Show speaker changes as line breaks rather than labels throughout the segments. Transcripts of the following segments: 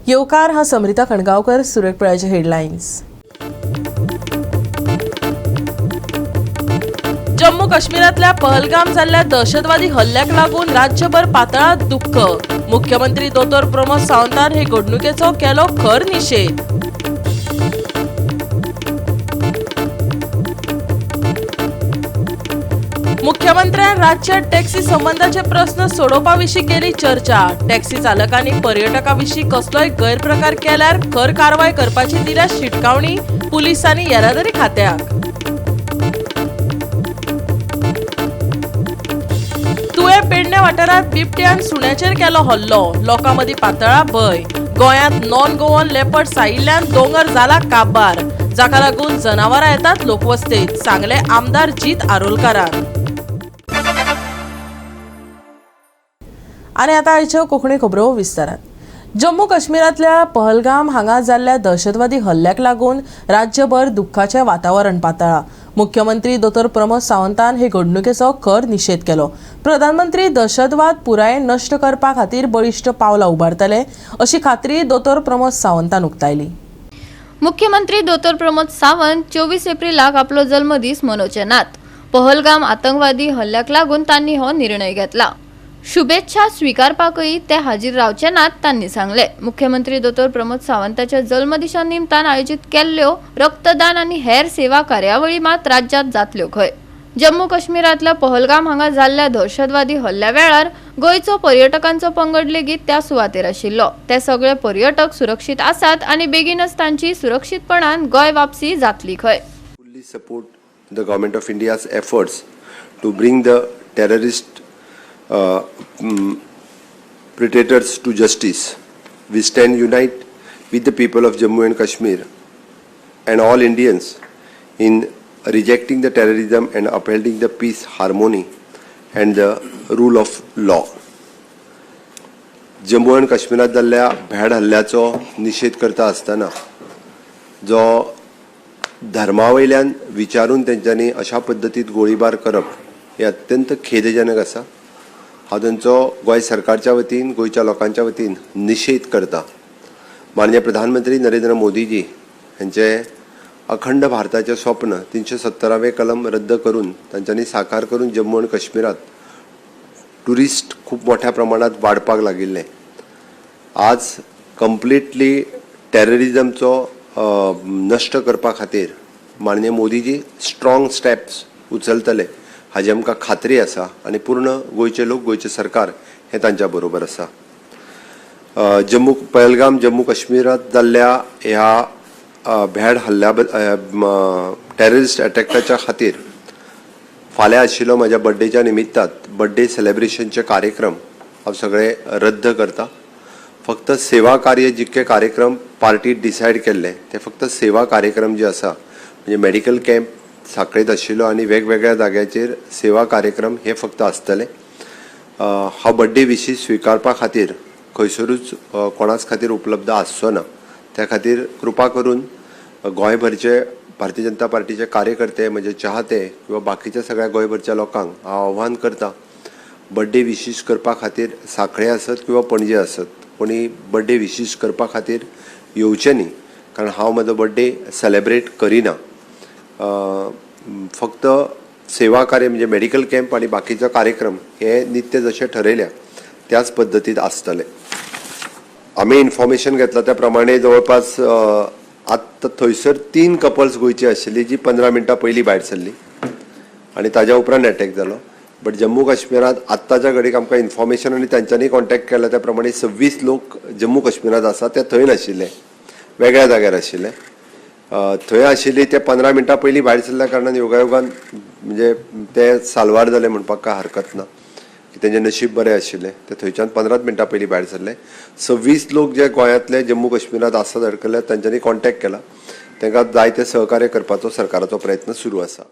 येवकार हा समरिता खणगांवकर. सुरक हेडलायन्स. जम्मू काश्मीरांतल्या पहलगाम जाल्ल्या दहशतवादी हल्ल्याक लागून राज्यभर पातळात दुःख. मुख्यमंत्री दोतोर प्रमोद सावंतान हे घडणुकेचो केलो खर निशेध. मुख्यमंत्र्यान राज्यात टॅक्सी संबंधाचे प्रस्न सोडोवपा विशीं केली चर्चा. टॅक्सी चालकांनी पर्यटकां विशीं कसलोय गैरप्रकार केल्यार खर कारवाय करपाची दिल्या शिटकावणी पुलिसांनी येरादारी खात्याक. तुयें पेडणे वाठारांत बिबट्यान सुण्याचेर केलो हल्लो. लोकां मदीं पातळा भंय. गोंयांत नॉन गोवन लेपर्ड सायिल्ल्यान दोंगर जाला काबार, जाका लागून जनावरां येतात लोकवस्तेत, सांगले आमदार जीत आरोलकारान. आनी आतां आयच्यो कोंकणी खबरो विस्तारान. जम्मू काश्मीरांतल्या पहलगाम हांगा जाल्ल्या दहशतवादी हल्ल्याक लागून राज्यभर दुख्खाचें वातावरण पातळ्ळां. मुख्यमंत्री दोतोर प्रमोद सावंतान हे घडणुकेचो खर निशेध केलो. प्रधानमंत्री दहशतवाद पुरायेन नश्ट करपा खातीर बळिश्ट पावलां उबारतले अशी खात्री दोतोर प्रमोद सावंतान उक्तायली.
मुख्यमंत्री दोतोर प्रमोद सावंत 24 एप्रिलाक आपलो जल्मदीस मनोवचे नात. पहलगाम आतंकवादी हल्ल्याक लागून तांणी हो निर्णय घेतला. शुभेच्छा स्वीकारपाकय ते हाजीर रावचे नात तांणी सांगले. मुख्यमंत्री दोतोर प्रमोद सावंताच्या जल्मदिसा निमतान आयोजीत केल्ल्यो रक्तदान आनी हेर सेवा कार्यावळी मात राज्यात जातल्यो खंय. जम्मू काश्मीरांतल्या पहलगाम हांगा जाल्ल्या दहशतवादी हल्ल्या वेळार गोंयचो पर्यटकांचो पंगड लेगीत त्या सुवातेर आशिल्लो. ते सगळे पर्यटक सुरक्षीत आसात आनी बेगीनच तांची सुरक्षीतपणान गोंय वापसी जातली खंय.
Fully support the government of India's efforts to bring the terrorist predators to justice. We stand unite with the people of Jammu and Kashmir and all Indians in rejecting the terrorism and upholding the peace, harmony and the rule of law. Jammu and काश्मीरात जाल्ल्या भॅड हल्ल्याचो निशेध करता आसतना जो धर्मा वयल्यान विचारून तेंच्यांनी अशा पद्दतीत गोळीबार करप हें अत्यंत खेदजनक आसा. हांव तेंचो गोंय सरकारच्या वतीन, गोंयच्या लोकांच्या वतीन निशेध करता. माननीय प्रधानमंत्री नरेंद्र मोदीजी हांचे अखंड भारताचें स्वप्न 370वें कलम रद्द करून तांच्यांनी साकार करून जम्मू आनी काश्मीरात ट्युरिस्ट खूब मोठ्या प्रमाणात वाडपाक लागिल्ले. आज कंप्लिटली टेररिजमचो नश्ट करपा खातीर माननीय मोदीजी स्ट्रॉंग स्टेप्स उचलतले हाजी आमकां खात्री आसा आनी पूर्ण गोंयचे लोक, गोंयचें सरकार हें तांच्या बरोबर आसा. जम्मू पहलगाम जम्मू काश्मीरात जाल्ल्या ह्या भॅड हल्ल्या टेररिस्ट अटॅकाच्या खातीर फाल्यां आशिल्लो म्हज्या बड्डेच्या निमित्तात बड्डे सेलेब्रेशनचे कार्यक्रम हांव सगळे रद्द करता. फक्त सेवा कार्य जितके कार्यक्रम पार्टी डिसायड केल्ले ते फक्त सेवा कार्यक्रम जे आसा, म्हणजे मेडिकल कॅम्प साखळेंत आशिल्लो आनी वेगवेगळ्या जाग्याचेर सेवा कार्यक्रम हे फक्त आसतले. हांव बड्डे विशीस स्विकारपा खातीर खंयसरूच कोणाच खातीर उपलब्ध आसचो ना. त्या खातीर कृपा करून गोंयभरचे भारतीय जनता पार्टीचे कार्यकर्ते, म्हणजे चाहते किंवा बाकीच्या सगळ्या गोंयभरच्या लोकांक हांव आव्हान करता, बड्डे विशीस करपा खातीर साखळे आसत किंवा पणजे आसत कोणी बड्डे विशीस करपा खातीर येवचे न्ही, कारण हांव म्हजो बड्डे सेलेब्रेट करिना. फक्त सेवा कार्य म्हणजे मेडिकल कॅम्प आनी बाकीचो कार्यक्रम हे नित्य जशे ठरयल्या त्याच पद्दतीत आसतले. आमी इन्फॉर्मेशन घेतला त्या प्रमाणे जवळपास आत्तां थंयसर 3 कपल्स गोंयची आशिल्ली जी 15 मिनटां पयलीं भायर सरली आनी ताज्या उपरांत एटॅक जालो. बट जम्मू काश्मीरांत आत्ताच्या घडीक आमकां इन्फॉर्मेशन आनी तांच्यांनी कॉन्टेक्ट केला त्या प्रमाणे 26 लोक जम्मू काश्मीरांत आसा, ते थंय नाशिल्ले, वेगळ्या जाग्यार आशिल्ले. थंय आशिल्ली ते 15 मिनटां पयलीं भायर सरल्या कारणान योगायोगान म्हणजे ते साल्वार जाले म्हणपाक काय हरकत ना, की तेंचें नशीब बरें आशिल्लें, ते थंयच्यान 15 मिनटां पयलीं भायर सरले. 26 लोक जे गोंयांतले जम्मू काश्मीरांत आसात अडकले तांच्यांनी कॉन्टेक्ट केला, तांकां जाय ते सहकार्य करपाचो सरकाराचो प्रयत्न सुरू आसा.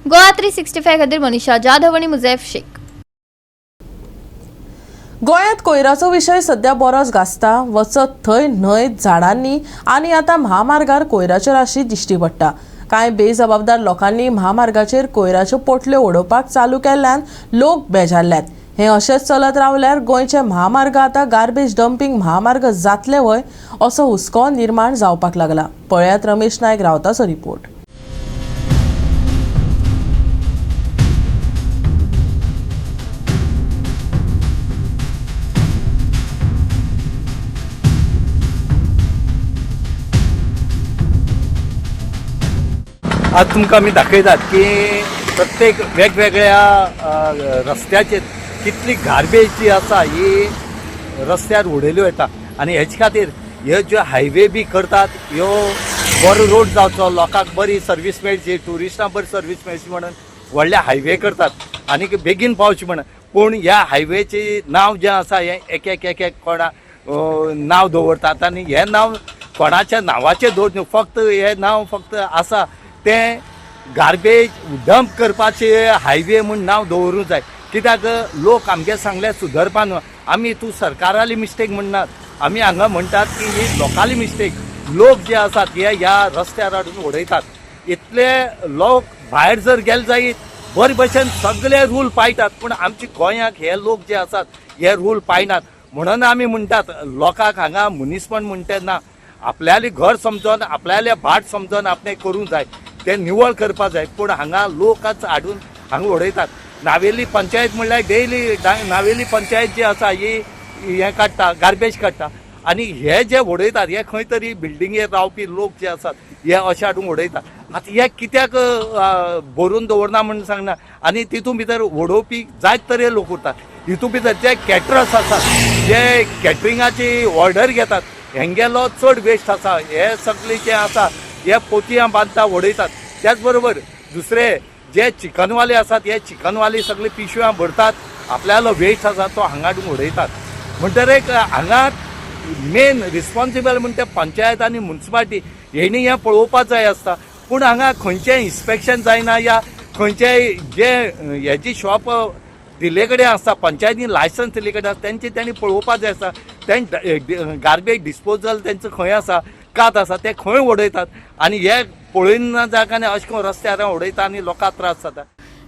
गोवा 365 खातीर मनीषा जाधव आनी मुजैफ शेख.
गोंयांत कोयराचो विशय सध्या बरोच गाजता. वचत थंय न्हंय झाडांनी आनी आतां म्हामार्गार कोयराच्यो राशी दिश्टी पडटा. कांय बेजबाबदार लोकांनी म्हामार्गाचेर कोयराच्यो पोटल्यो उडोवपाक चालू केल्ल्यान लोक बेजारल्यात. हें अशेंच चलत रावल्यार गोंयचे म्हामार्ग आतां गार्बेज डम्पिंग म्हामार्ग जातले व्हय असो हुस्को निर्माण जावपाक लागला. पळयात रमेश नायक रावताचो रिपोर्ट.
आज तुमकां आमी दाखयतात की प्रत्येक वेगवेगळ्या रस्त्याचेर कितली गार्बेज जी आसा ही रस्त्यार उडयल्यो वता आनी हेचे खातीर ह्यो ज्यो हायवे बी करतात ह्यो बरो रोड जावचो, लोकांक बरी सर्वीस मेळची, ट्युरिस्टांक बरी सर्वीस मेळची म्हणून व्हडले हायवे करतात आनी बेगीन पावचे म्हणून. पूण ह्या हायवेचें नांव जें आसा हें एक एक एक एक कोणा नांव दवरतात आनी हें नांव कोणाच्या नांवाचें दवर, फक्त हें नांव फक्त आसा तें गार्बेज डंप करपाचें हायवे म्हूण नांव दवरूंक जाय. कित्याक लोक आमगे सांगले सुदरपा न्हू, आमी तूं सरकाराली मिस्टेक म्हणनात, आमी हांगा म्हणटात की ही लोकांली मिस्टेक. लोक जे आसात हे ह्या रस्त्यार हाडून उडयतात. इतले लोक भायर जर गेले जायत बरे भशेन सगळे रूल पाळटात, पूण आमच्या गोंयाक हे लोक जे आसात हे रूल पाळनात. म्हणून आमी म्हणटात लोकांक हांगा मनीसपण म्हणटा ना, आपल्यालें घर समजून आपल्यालें भाट समजून आपणें करूंक जाय, तें निवळ करपाक जाय. पूण हांगा लोकच हाडून हांगा उडयतात. नावेली पंचायत म्हणल्यार डेली नावेली पंचायत जी आसा ही हें काडटा, गार्बेज काडटा आनी हे जे उडयतात हे खंय तरी बिल्डिंगेर रावपी लोक जे आसात हे अशे हाडून उडयतात. आतां हे कित्याक भरून दवरना म्हूण सांगना आनी तितून भितर उडोवपी जायत तरे लोक उरतात. हितून भितर जे कॅटरर्स आसात जे कॅटरिंगाची ऑर्डर घेतात हेंगेलो चड वेस्ट आसा. हे सगळे जे आसा हे पोतयां बांदता उडयतात. त्याच बरोबर दुसरे जे चिकनवाले आसात हे चिकनवाले सगळे पिशव्यां भरतात, आपल्यालो वेस्ट आसा तो हांगा हाडून उडयतात. म्हणटकीर एक हांगा मेन रिस्पॉन्सिबल म्हणटा पंचायत आनी मुन्सिपालिटी हेणी हें पळोवपाक जाय आसता. पूण हांगा खंयचें इन्स्पेक्शन जायना या खंयचेय जे हेजी शॉप दिल्ले कडेन आसता, पंचायतीन लायसन्स दिल्ले कडेन आसता, तेंचे तेणी पळोवपाक जाय आसता. तें गार्बेज डिस्पोजल तेंचो खंय आसा, कात आसा, ते खंय उडयतात आनी हे पळयना जाका आनी अशें करून रस्त्यार उडयता आनी लोकांक त्रास जाता.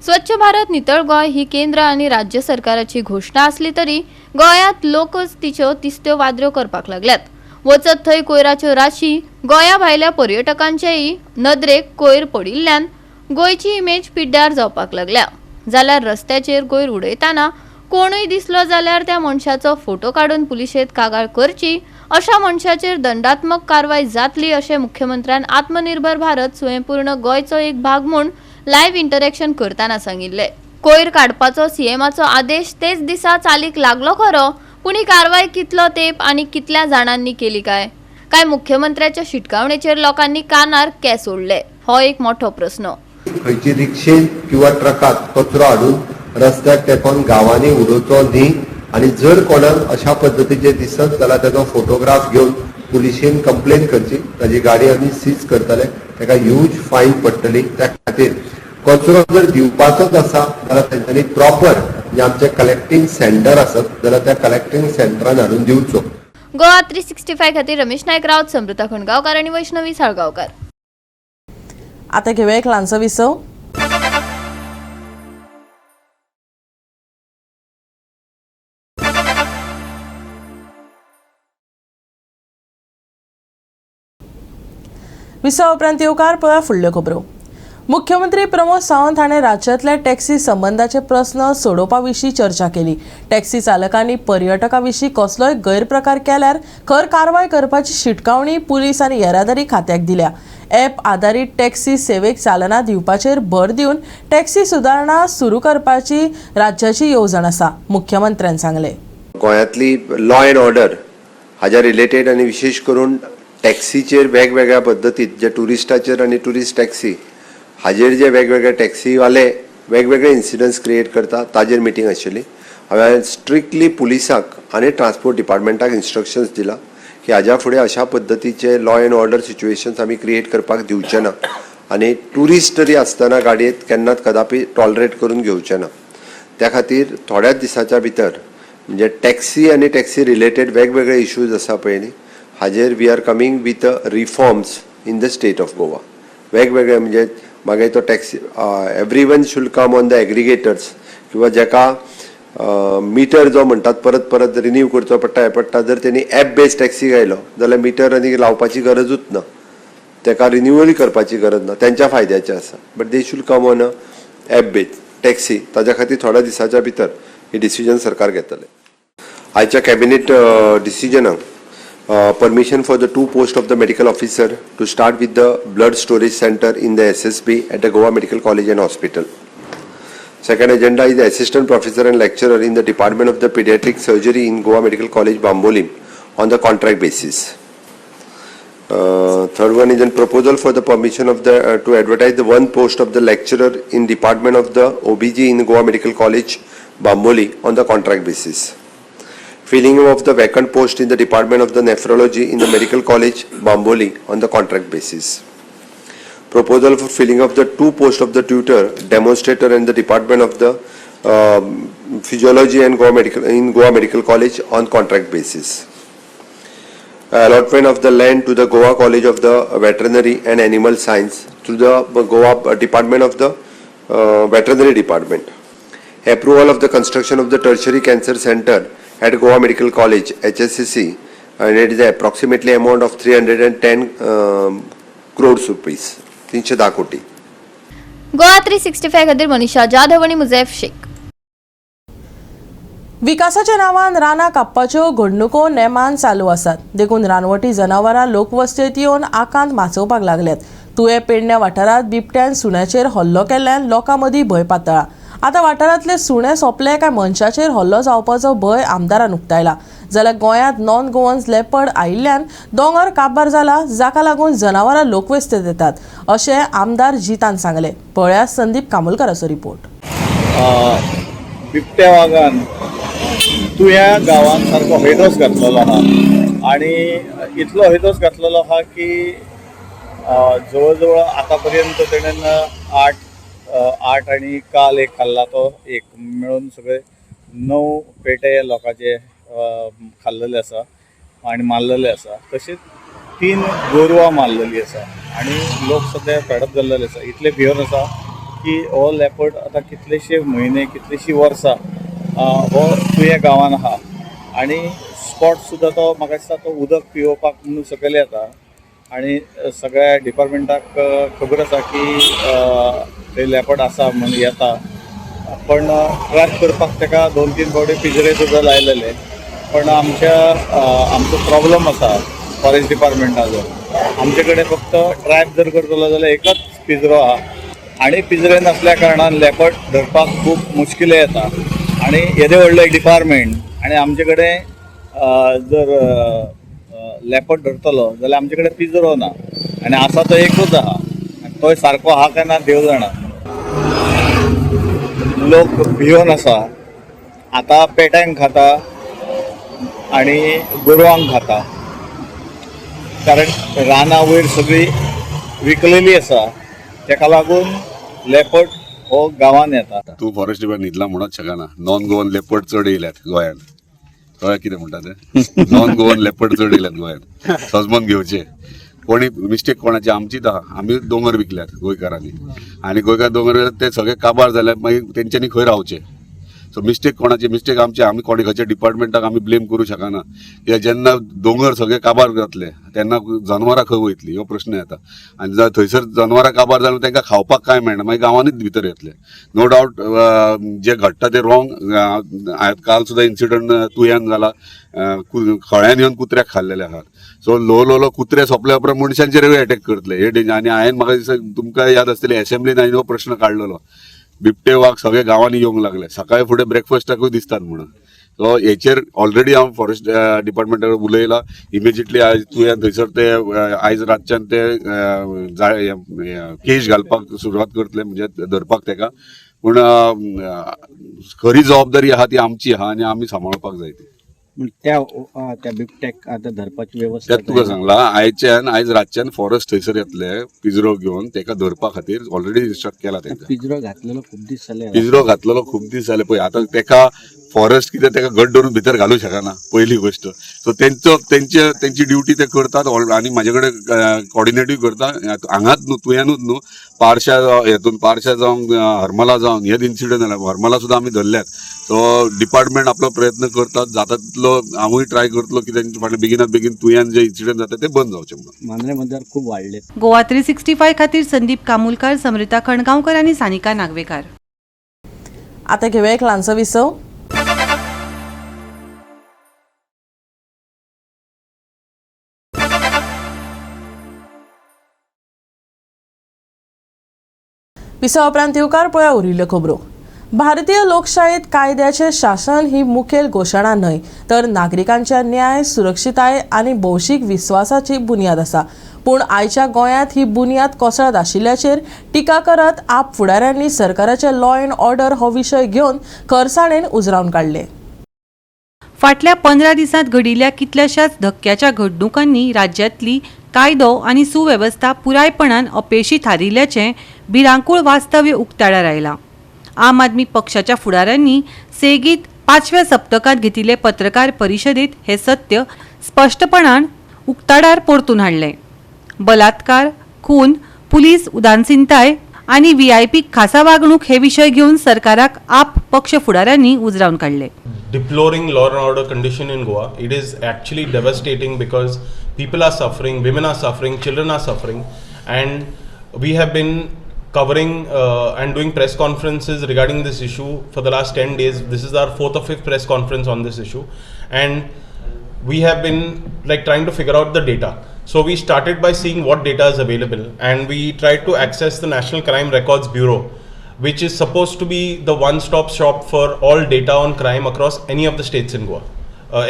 स्वच्छ भारत नितळ गोंय ही केंद्र आनी राज्य सरकाराची घोशणा आसली तरी गोंयांत लोकच तिच्यो तिस्त्यो वादऱ्यो करपाक लागल्यात. वचत थंय कोयराच्यो राशी, गोंया भायल्या पर्यटकांचेय नदरेक कोयर पडिल्ल्यान गोंयची इमेज पिड्ड्यार जावपाक लागल्या. जाल्यार रस्त्याचेर कोयर उडयतना कोणूय दिसलो जाल्यार त्या मनशाचो फोटो काडून पुलिशेंत कागाळ करची, अशा मनशाचेर दंडात्मक कारवाय जातली अशें मुख्यमंत्र्यान आत्मनिर्भर भारत स्वयंपूर्ण गोंयचो एक भाग म्हूण लायव्ह इंटरॅक्शन करतना सांगिल्लें. कोयर काडपाचो सीएमाचो आदेश तेच दिसा चालीक लागलो खरो, पूण ही कारवाय कितलो तेंप आनी कितल्या जाणांनी केली काय काय मुख्यमंत्र्याच्या शिटकावणेचेर लोकांनी कानार केंस ओडले, हो एक मोठो प्रस्न.
खंयची रिक्षेन किंवा ट्रकात कचरो हाडून रस्त्याक तेंकोन गांवांनी उडोवचो न्ही आनी जर कोणाक अशा पद्दतीचे दिसत जाल्यार ताचो फोटोग्राफ घेवन पुलिशेन कंप्लेन करची. ताजी गाडी आमी सीज करतले, ताका ह्यूज फायन पडटली. त्या खातीर कचरो जर दिवपाचोच आसा जाल्यार तेंच्यांनी प्रॉपर जे आमचे कलेक्टींग सेंटर आसत जाल्यार त्या कलेक्टींग सेंटरान हाडून दिवचो.
गोवा 365 खातीर रमेश नायक रावत, समृता खणगांवकार आनी वैष्णवी साळगांवकार.
आता घेवया एक ल्हानसो विसव. विसवा उपरांत येवकार पळया फुडल्यो खबरो. मुख्यमंत्री प्रमोद सावंत हाणें राज्यांतल्या टॅक्सी संबंदाचे प्रस्न सोडोवपा विशीं चर्चा केली. टॅक्सी चालकांनी पर्यटकां विशीं कसलोय गैरप्रकार केल्यार खर कारवाय करपाची शिटकावणी पुलीस आनी येरादारी खात्याक दिल्या. ॲप आदारीत टॅक्सी सेवेक चालना दिवपाचेर भर दिवन टॅक्सी सुदारणा सुरू करपाची राज्याची येवजण आसा, मुख्यमंत्र्यान सांगलें.
गोंयांतली लॉ एंड ऑर्डर हाज्या रिलेटेड आनी विशेश करून टॅक्सीचेर वेगवेगळ्या पद्दतीत जे ट्युरिस्टाचेर आनी ट्युरिस्ट टॅक्सी हाजेर जे वेगवेगळे टॅक्सीवाले वेगवेगळे इन्सिडंट्स क्रिएट करता ताजेर मिटींग आशिल्ली. हांवें स्ट्रिक्टली पुलिसाक आनी ट्रान्सपोर्ट डिपार्टमेंटाक इन्स्ट्रक्शन्स दिला की हाज्या फुडें अशा पद्दतीचे लॉ एंड ऑर्डर सिच्युएशन्स आमी क्रिएट करपाक दिवचे ना आनी ट्युरिस्ट तरी आसतना गाडयेंत केन्नाच कदापी टॉलरेट करून घेवचे ना. त्या खातीर थोड्याच दिसाच्या भितर म्हणजे टॅक्सी आनी टॅक्सी रिलेटेड वेगवेगळे इश्यूज आसा पळय न्ही, हाजेर we are coming with reforms in the state of Goa. वेगवेगळे म्हणजे मागीर तो taxi every one should come on the aggregators किंवा जेका मिटर जो म्हणटात परत परत रिन्यू करचो पडटा हें पडटा. जर तेणी एप बेज टॅक्सी घायलो जाल्यार मिटर आनी लावपाची गरजूच ना, तेका रिन्युअल करपाची गरज ना, तेंच्या फायद्याचें आसा. But they should come on a app base taxi. ताज्या खातीर थोड्या दिसाच्या भितर ही डिसिजन सरकार घेतले. आयच्या cabinet डिसिजनाक permission for the two post of the medical officer to start with the blood storage centre in the SSB at the Goa Medical College and Hospital. Second agenda is assistant professor and lecturer in the Department of the Pediatric Surgery in Goa Medical College, Bambolim, on the contract basis. Third one is a proposal for the permission of the to advertise the one post of the lecturer in Department of the OBG in Goa Medical College, Bambolim, on the contract basis. Filling of the vacant post in the Department of the Nephrology in the Medical College, Bambolim, on the contract basis. Proposal for filling of the two posts of the tutor, demonstrator in the Department of the Physiology and Goa Medical, in Goa Medical College on contract basis. Allotment of the land to the Goa College of the Veterinary and Animal Science through the Goa Department of the Veterinary Department. Approval of the construction of the tertiary cancer center at Goa Medical College, HSCC, and it is approximately amount of 310 crores rupees, 310 कोटी.
गोवा 365 खातीर मनीषा जाधव आनी मुजैफ शेख.
विकासाच्या नांवान रानां कापपाच्यो घडणुको नेमान चालू आसात. देखून रानवटी जनावरां लोकवस्तेत येवन आकांत माचोवपाक लागल्यात. तुयें पेडण्या वाठारांत बिबट्यान सुण्याचेर हल्लो केल्ल्यान लोकां मदीं भंय पातळ्ळा. आतां वाठारांतले सुणे सोंपले काय मनशाचेर हल्लो जावपाचो भंय आमदारान उक्तायला. जाल्यार गोंयांत नॉन गोवन्स लेपर्ड आयिल्ल्यान दोंगर काबार जाला, जाका लागून जनावरां लोकवस्तेत येतात अशें आमदार जितान सांगलें. पळयात संदीप कामोलकाराचो रिपोर्ट.
बिबट्या वागान तुया गांवान सारको हैदोस घातलेलो आहा आनी इतलो हैदोस घातलेलो आहा की जवळ जवळ आतां पर्यंत तेणेन आठ आनी काल एक खाल्ला तो एक मेळून सगळे 9 पेटे लोकांचे खाल्लेले आसा आनी मारलेले आसा. तशेंच तीन गोरवां मारलेली आसा आनी लोक सद्या फेडप जाल्लेले आसा. इतले भिवन आसा की हो लेपर्ड आतां कितलेशे म्हयने, कितलीशीं वर्सां हो तुयें गांवान आहा आनी स्पॉट सुद्दां तो म्हाका दिसता तो उदक पिवोवपाक म्हणून सकयल येता आनी सगळ्या डिपार्टमेंटाक खबर आसा की थंय लेपर्ड आसा म्हणून येता, पण ट्रॅप करपाक ताका दोन तीन फावटी पिंजरे सुद्दां लायलेले. पण आमचो प्रॉब्लम आसा फॉरेस्ट डिपार्टमेंटाचो. आमचे कडेन फक्त ट्रॅप जर करतलो जाल्यार एकच पिंजरो आहा आनी पिंजरे नासल्या कारणान लेपर्ड धरपाक खूब मुश्किल येता. आनी येदें व्हडलें एक डिपार्टमेंट आनी आमचे कडेन जर लेपर्ड धरतलो जाल्यार आमचे कडेन पिंजरो ना आनी आसा तो एकूच आहा आनी तोय सारको आहा काय ना देव जाणा. लोक भियोन आसा. आतां पेट्यांक खाता आनी गोरवांक खाता, कारण रानां वयर सगळी विकलेली आसा. तेका लागून लेपर्ड हो गांवान येता.
तूं फॉरेस्ट डिपार्टमेंट न्हिदला म्हणत शकना. नॉन गोवन लेपर्ड चड येयल्यात गोंयांत. कळ्ळें कितें म्हणटा तें? नॉन गोवन लेपर्ड चड येयल्यात गोंयांत. सजमन घेवचे कोणी मिस्टेक कोणाची? आमचीच आहा. आमी दोंगर विकल्यात गोंयकारांनी आनी गोंयकार दोंगर विकल्यात ते सगळे काबार जाल्यार मागीर तेंच्यांनी खंय रावचे? सो मिस्टेक कोणाची? मिस्टेक आमची. आमी कोणी खंयच्या डिपार्टमेंटाक आमी ब्लेम करूं शकना, कित्याक जेन्ना दोंगर सगळे काबार जातले तेन्ना जनावरां खंय वयतली हो प्रश्न येता. आनी जर थंयसर जनावरां काबार जाल्यार तांकां खावपाक कांय मेळना, मागीर गांवांनीच भितर येतले. नो डावट जे घडटा ते रॉंग. काल सुद्दां इन्सिडंट तुयान जाला. खळ्यान येवन कुत्र्याक खाल्लेले आहात. सो ल्हव ल्हव ल्हव कुत्रे सोंपल्या उपरांत मनशांचेरूय एटॅक करतले हे डेंजर. आनी हांवें म्हाका दिसता तुमकां याद आसतली, एसेंब्लीन हांवें हो प्रश्न काडलेलो. बिबटे वाग सगळे गांवांनी येवंक लागले, सकाळी फुडें ब्रेकफास्टाकूय दिसतात म्हणून. सो हेचेर ऑलरेडी हांव फॉरेस्ट डिपार्टमेंटा कडेन उलयलां. इमिजिएटली आयज तुवें थंयसर ते आयज रातच्यान ते जाळ केज घालपाक सुरवात करतले, म्हणजे धरपाक तेका. पूण खरी जबाबदारी आहा ती आमची आहा आनी आमी सांबाळपाक जाय ती.
पूण त्या त्या बिबट्याक आतां धरपाची वेवस्था
त्यात तुका सांगला, आयच्यान आयज रातच्यान फॉरेस्ट थंयसर येतले पिंजरो घेवन तेका धरपा खातीर. ऑलरेडी इन्स्ट्रक्ट केला तेंका.
पिंजरो घातलेलो खूब दीस जाले.
पिंजरो घातलेलो खूब दीस जाले. पळय आतां तेका फॉरेस्ट कितें ताका घट धरून भितर घालूं शकना पयली गोश्ट. सो तेंचो तेंचे तेंची ड्युटी ते करतात आनी म्हाजे कडेन कॉर्डिनेटूय करता. हांगाच न्हू, तुयानूच न्हू, पारशा हेतून पारशा जावं हरमला जावन हेच इन्सिडंट जाला. हरमला सुद्दां आमी धरल्यात. सो डिपार्टमेंट आपलो प्रयत्न करतात जाता तितलो. हांवूय ट्राय करतलो की तेंचे फाटल्यान बेगिनात बेगीन तुयान जे इन्सिडंट जाता ते बंद जावचे म्हणून.
मांद्रे मतदार खूब वाडले.
गोवा 365 खातीर संदीप कामुलकार, समृता खणगांवकर आनी सानिका नागवेकार.
आता घेवया एक ल्हानसो विसव. विसवा उपरांत येवकार पळया उरिल्ल्यो खबरो. भारतीय लोकशायेत कायद्याचें शासन ही मुखेल घोशणा न्हय तर नागरिकांच्या न्याय, सुरक्षिताय आनी भौशीक विस्वासाची बुन्याद आसा. पूण आयच्या गोंयांत ही बुन्याद कोसळत आशिल्ल्याचेर टिका करत आप फुडाऱ्यांनी सरकाराचे लॉ अँड ऑर्डर हो विशय घेवन खरसाणेन उजरावन काडले.
फाटल्या 15 दिसांत घडिल्ल्या कितल्याशाच धक्क्याच्या घडणुकांनी राज्यांतली कायदो आनी सुवेवस्था पुरायपणान अपेशी थारिल्ल्याचें भिरांकूळ वास्तव्य उक्ताडार आयलां. आम आदमी पक्षाच्या फुडाऱ्यांनी सेगीत 5व्या सप्तकांत घेतिल्ले पत्रकार परिशदेंत हें सत्य स्पश्टपणान उक्ताडार परतून हाडलें. बलात्कार, खून, पुलीस उदासीनताय आनी व्हीआयपी खासा वागणूक हे विशय घेवन सरकाराक आप पक्ष फुडाऱ्यांनी उजरावन काडले.
Deploring law and order condition in Goa. It is actually devastating because people are suffering, women are suffering, children are suffering, and we have been covering and doing press conferences regarding this issue for the last 10 days. This is our 4th or 5th press conference on this issue, and we have been like trying to figure out the data. So we started by seeing what data is available, and we tried to access the National Crime Records Bureau, which is supposed to be the one-stop shop for all data on crime across any of the states in Goa,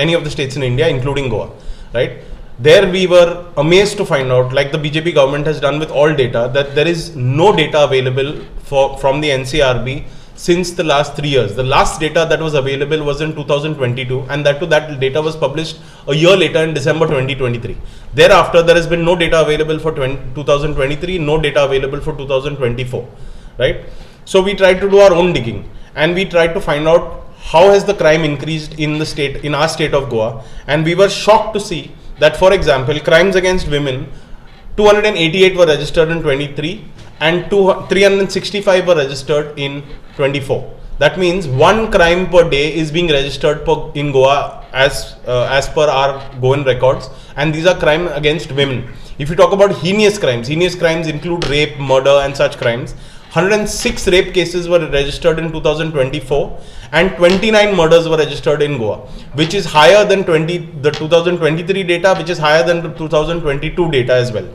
any of the states in India, including Goa, right? There we were amazed to find out, like the BJP government has done with all data, that there is no data available from the NCRB since the last 3 years. The last data that was available was in 2022, and that too, that data was published a year later in December 2023. Thereafter, there has been no data available for 2023, no data available for 2024, right? So we tried to do our own digging, and we tried to find out how has the crime increased in the state, in our state of Goa, and we were shocked to see that, for example, crimes against women, 288 were registered in 23 and 365 were registered in 24. That means one crime per day is being registered in Goa as per our Goan records, and these are crime against women. If you talk about heinous crimes include rape, murder and such crimes. 106 rape cases were registered in 2024 and 29 murders were registered in Goa, which is higher than the 2023 data, which is higher than the 2022 data as well.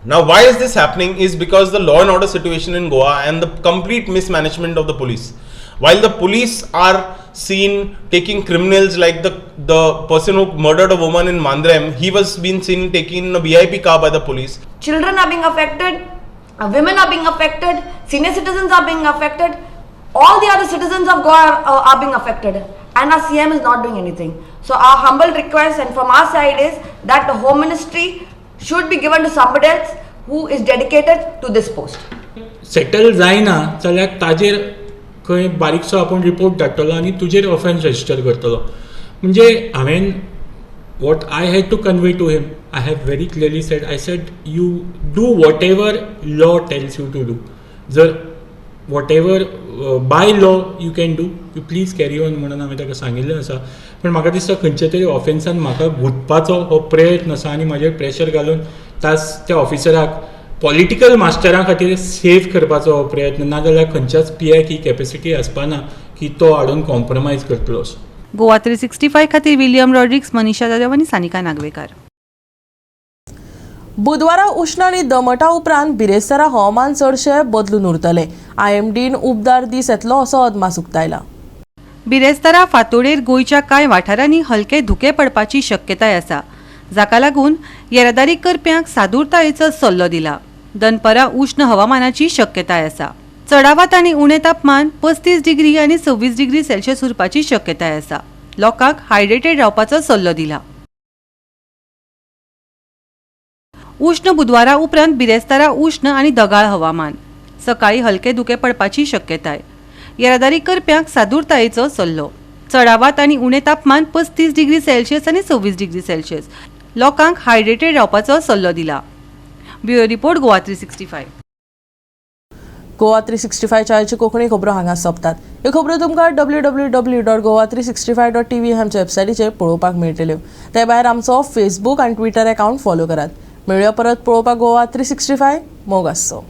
Now, why is this happening is because the law and order situation in Goa and the complete mismanagement of the police. While the police are seen taking criminals like the person who murdered a woman in Mandrem, he was being seen taking a VIP car by the police.
Children are being affected, women are being affected, senior citizens are being affected, all the other citizens of Goa are being affected, and our CM is not doing anything. So our humble request and from our side is that the Home Ministry should be given to somebody else who is dedicated to this post.
Settle जायना जाल्यार ताजेर खंय बारीकसो आपूण report धाडटलो आनी तुजेर offence register करतलो. म्हणजे हांवें what I had to convey to him, I have very clearly said, I said you do whatever law tells you to do. जर whatever by law you can do, you please carry on म्हणून हांवें ताका सांगिल्लें आसा. पूण म्हाका दिसता खंयच्या तरी ऑफेन्सान म्हाका गुंतपाचो हो प्रयत्न आसा आनी म्हाजेर प्रेशर घालून त्या ऑफिसराक पॉलिटिकल मास्टरां खातीर सेव करपाचो हो प्रयत्न, नाजाल्यार खंयच्याच पी आयक ही कॅपेसिटी आसपाना की तो हाडून कॉम्प्रोमायज करतलो असो.
गोवा 365 खातीर विलियम रॉड्रिक्स, मनीषा जाधव आनी सानिका नागवेकार.
बुधवारा उश्ण आनी दमटा उपरांत बिरेस्तारा हवामान चडशें बदलून उरतलें. आयएमडीन उबदार दीस येतलो असो अदमास उक्तायला.
बिरेस्तारा फांतोडेर गोंयच्या कांय वाठारांनी हलके धुके पडपाची शक्यताय आसा, जाका लागून येरादारी करप्यांक सादूरतायेचो सल्लो दिला. दनपरां उश्ण हवामानाची शक्यताय आसा. चडावत आनी उणें तापमान 35 डिग्री आनी 26 डिग्री सेल्सियस उरपाची शक्यताय आसा. लोकांक हायड्रेटेड रावपाचो सल्लो दिला. उश्ण बुधवारा उपरांत बिरेस्तारा उश्ण आनी दगाळ हवामान, सकाळी हलके धुके पडपाची शक्यताय. येरादारी करप्यांक सादूरतायेचो सल्लो. चडावात आनी उणें तापमान 35 डिग्री सेल्सियस आनी 26 डिग्री सेल्सियस. लोकांक हायड्रेटेड रावपाचो सल्लो दिला. Bureau report, Goa 365.
Goa 365 आयच्यो कोंकणी खबरो हांगा सोंपतात. ह्यो खबरो तुमकां www.goa365.tv आमच्या वेबसायटीचेर पळोवपाक मेळटल्यो. ते भायर आमचो फेसबूक आनी ट्विटर अकावंट फॉलो करात. मेळुया परत पळोवपाक गोवा 365. मोग आसचो.